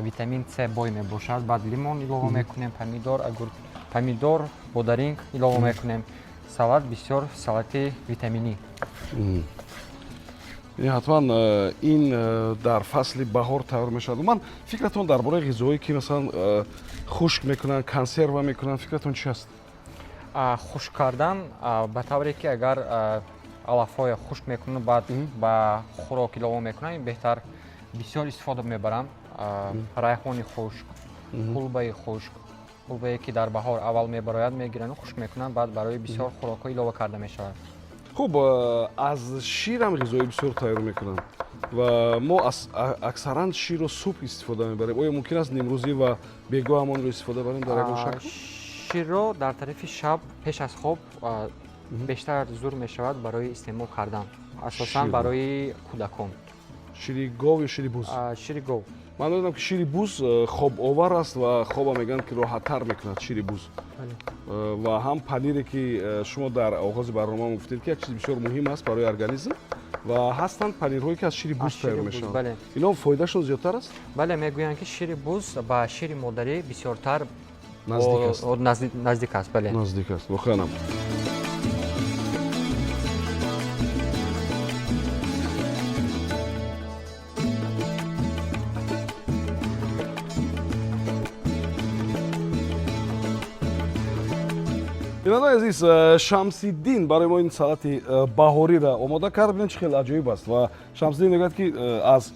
витамин С бой мебошад. Баъд лимон илова мекунем, помидор, помидор, бодаринг илова мекунем. Салат бисёр салати витаминӣ. Ҳатман ин дар фасли баҳор тайёр мешавад. Умуман, фикратон дар бораи ғизоҳое, ки масалан хушк мекунанд, консерва мекунанд, фикратон чи аст? Хушк кардан ба тавре ки агар алафҳоя хушк мекунанд, баъд ба хӯрок илова мекунанд, ин беҳтар. Бисёр истифода мебарам райҳони хушк, ҳулбаи хушк, ҳулбае ки дар баҳор аввал мебарояд, мегиранду хушк мекунанд, баъд барои бисёр хӯрокҳо илова карда мешавад. Хуб, аз ширам ғизои бисёр тайёр мекунанд ва мо аксаран ширро субҳ истифода мебарем. Оё мумкин аст нимрӯзӣ ва бегоҳ ҳам онро истифода барем дар ягон шакл? Ширро дар тарафи шаб пеш аз хоб бештар зур мешавад барои истеъмол кардан, асосан барои кӯдакон. Шири гов ё шири буз? Шири гов. Ман медонам, ки шири буз хобовар аст ва хоба мегӯянд, ки роҳаттар мекунад шири буз. Ва ҳам панире, ки шумо дар оғози барнома гуфтед, ки як чизи бисёр муҳим аст барои организм, ва ҳастанд панирҳое, ки аз шири буз тайёр мешаванд. Ино фоидашон зиёдтар аст? Бале, мегӯянд, ки шири буз ба шири модарӣ бисёртар наздик аст. Наздик аст, бале. Наздик аст, воқеан. Бинандаи азиз, Шамсиддин барои мо ин салати баҳориро омода кард. Бинед, чӣ хеле аҷоиб аст. Ва Шамсиддин мегӯяд, ки аз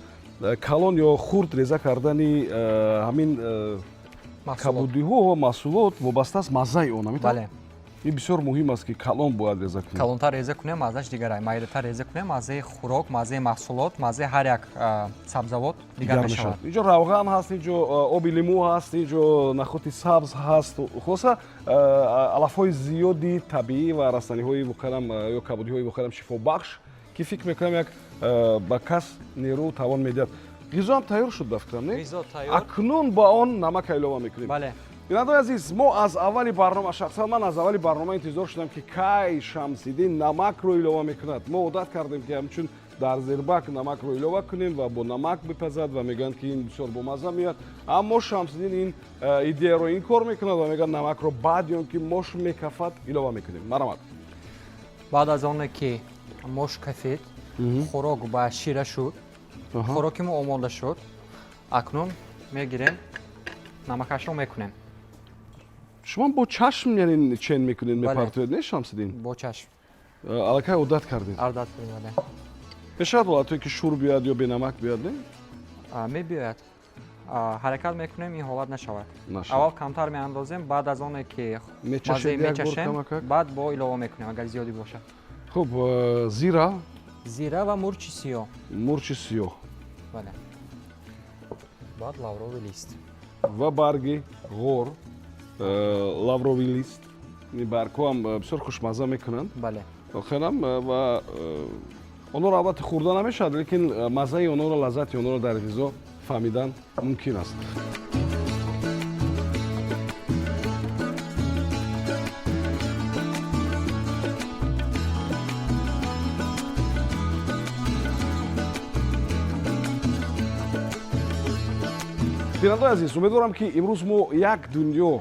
калон ё хурд реза кардани ҳамин кабудиҳо ва маҳсулот вобаста аст маззаи он. Бале. Ин бисёр муҳим аст, ки калон бояд реза кунем. Калонтар реза кунем, маззаш дигар, майдатар реза кунем, маззаи хӯрок, маззаи маҳсулот, маззаи ҳар як сабзавот дигар мешавад. Инҷо равған ҳаст, инҷо оби лимӯ ҳаст, инҷо нахути сабз ҳаст. Хулоса, алафҳои зиёди табиӣ ва растаниҳои воқеан ё кабудиҳои воқеан шифобахш, ки фикр мекунам, як ба кас нерӯ тавон медиҳад. Ғизо ҳам тайёр шуд, ба фикрам, не? Ғизо тайёр. Акнун ба он намака илова мекунем. Бале. Бинандаи азиз, мо аз аввали барнома, шахсан ман аз аввали барнома интизор шудам, ки кай Шамсиддин намакро илова мекунад. Мо одат кардем, ки ҳамчун дар зербак намакро илова кунем ва бо намак бипазад ва мегӯянд, ки ин бисёр бомазза меояд. Аммо Шамсиддин ин идеяро инкор мекунад ва мегӯяд, намакро баъди он ки мош мекафад, илова мекунем. Марҳамат. Баъд аз оне ки мош кафид, хӯрок ба шира шуд, хӯроки мо омода шуд, акнун мегирем, намакашро мекунем. Шумо бо чашм, яъне, чен мекунед, мепартоед, не, Шамсиддин? Бо чашм. Аллакай одат кардед? Одат кардем, бале. Мешавад ҳолатҳое, ки шур биёяд ё бенамак биёяд, не? Мебиёяд. Ҳаракат мекунем, ин ҳолат нашавад. Аввал камтар меандозем, баъд аз оне ки маззаи мечашем, баъд бо илова мекунем, агар зиёдӣ бошад. Хуб, зира. Зира ва мурчи сиёҳ. Мурчи сиёҳ. Бале, баъд лавровый лист. Ва барги ғор, лавровый лист. Ин баргҳо ҳам бисёр хушмазза мекунанд. Бале. Воқеан, ва онҳоро албатта хӯрда намешавад, лекин маззаи онҳоро, лаззати онҳоро дар ғизо фаҳмидан мумкин аст. Бинандаи азиз, умедворам, ки имрӯз мо як дунё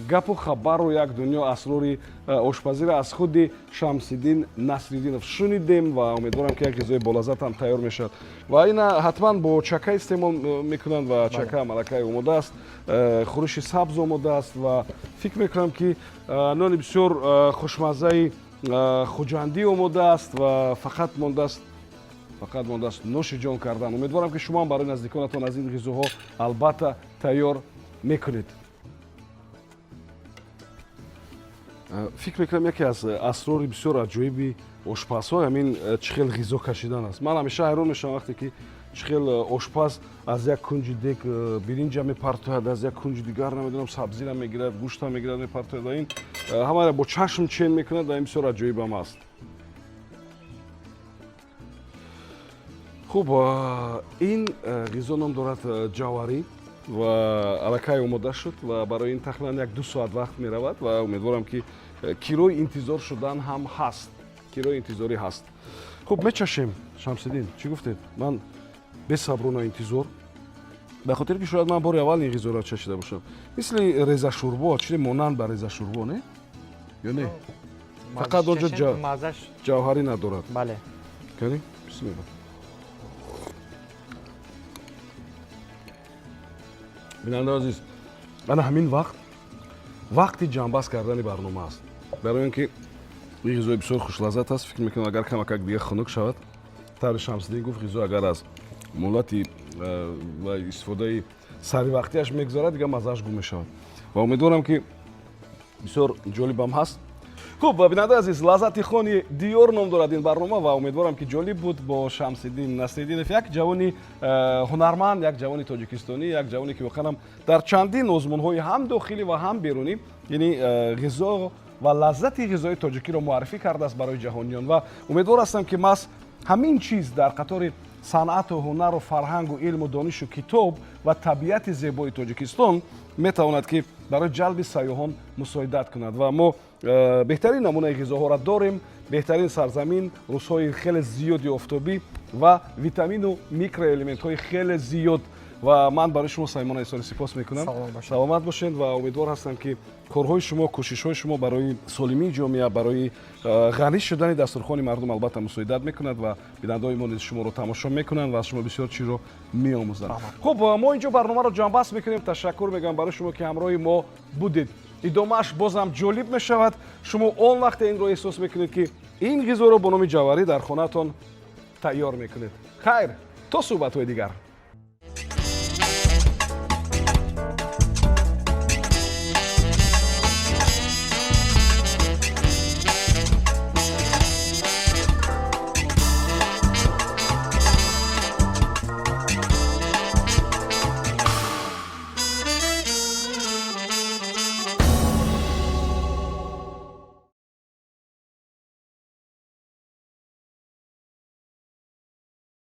гапу хабару як дунё асрори ошпазиро аз худи Шамсиддин Насриддинов шунидем ва умедворам, ки як ғизои болаззат ҳам тайёр мешавад. Ва ина ҳатман бо чака истеъмол мекунанд ва чака ҳам аллакай омода аст, хӯриши сабз омода аст ва фикр мекунам, ки нони бисёр хушмаззаи хуҷандӣ омода аст ва фақат мондааст нӯши ҷон кардан. Умедворам, ки шумо ҳам барои наздиконатон аз ин ғизоҳо албатта тайёр мекунед. Фикр мекунам, яке аз асрори бисёр аҷоиби ошпазҳо ҳамин чӣ хел ғизо кашидан аст. Ман ҳамеша ҳайрон мешавам, вақте ки чӣ хел ошпаз аз як кунҷи дег биринҷа мепартояд, аз як кунҷи дигар, намедонам, сабзира мегирад, гӯшта мегирад, мепартояд ва ин ҳамаро бо чашм чен мекунад ва ин бисёр аҷоибам аст. Хуб, ин ғизо ном дорад ҷаварӣ ва аллакай омода шуд ва барои ин тақрибан 1-ду соат вақт меравад ва умедворам, ки кирои интизор шудан ҳам ҳаст, кирои интизорӣ ҳаст. Хуб, мечашем. Шамсиддин, чӣ гуфтед? Ман бесаброна интизор, ба хотире ки шояд ман бори аввал ин ғизоро чашида бошам. Мисли резашӯрбо, чизе монанд ба резашӯрбо, не ё не? Фақат онҷо ҷавҳарӣ надорад. Бале. Кани, бисмилла. Бинандаи азиз, ана ҳамин вақт вақти ҷамъбаст кардани барнома аст. Барои он ки ин ғизои бисёр хушлаззат аст, фикр мекунам, агар камакак дига хунук шавад, тавре Шамсиддин гуфт, ғизо агар аз муҳлати ва истифодаи саривақтиаш мегузарад, дигар маззааш гум мешавад. Ва умедворам, ки бисёр ҷолибам ҳаст. Хуб, бинандаи азиз, «Лаззати хони диёр» ном дорад ин барнома ва умедворам, ки ҷолиб буд бо Шамсиддин Насриддинов, як ҷавони ҳунарманд, як ҷавони тоҷикистонӣ, як ҷавоне, ки воқеан дар чандин озмунҳои ҳам дохилӣ ва ҳам берунӣ, яъне ғизо ва лаззати ғизои тоҷикиро муаррифӣ кардааст барои ҷаҳониён. Ва умедвор ҳастам, ки маҳз ҳамин чиз дар қатори санъату ҳунару фарҳангу илму донишу китоб ва табиати зебои Тоҷикистон метавонад, ки барои ҷалби сайёҳон мусоидат кунад. Ва мо беҳтарин намунаи ғизоҳоро дорем, беҳтарин сарзамин, рӯзҳои хеле зиёди офтобӣ ва витамину микроэлементҳои хеле зиёд. Ва ман барои шумо самимона изҳори сипос мекунам. Саломат бошед ва умедвор ҳастам, ки корҳои шумо, кӯшишҳои шумо барои солимии ҷомеа, барои ғанӣ шудани дастурхони мардум албатта мусоидат мекунад ва бинандаои мо низ шуморо тамошо мекунанд ва аз шумо бисёр чизро меомӯзанд. Хуб, мо инҷо барномаро ҷамъбаст мекунем. Ташаккур мегӯям барои шумо, ки ҳамроҳи мо будед. Идомааш бозам ҷолиб мешавад. Шумо он вақте инро эҳсос мекунед, ки ин ғизоро бо номи ҷаварӣ дар хонаатон тайёр мекунед. Хайр, то суҳбатҳои дигар.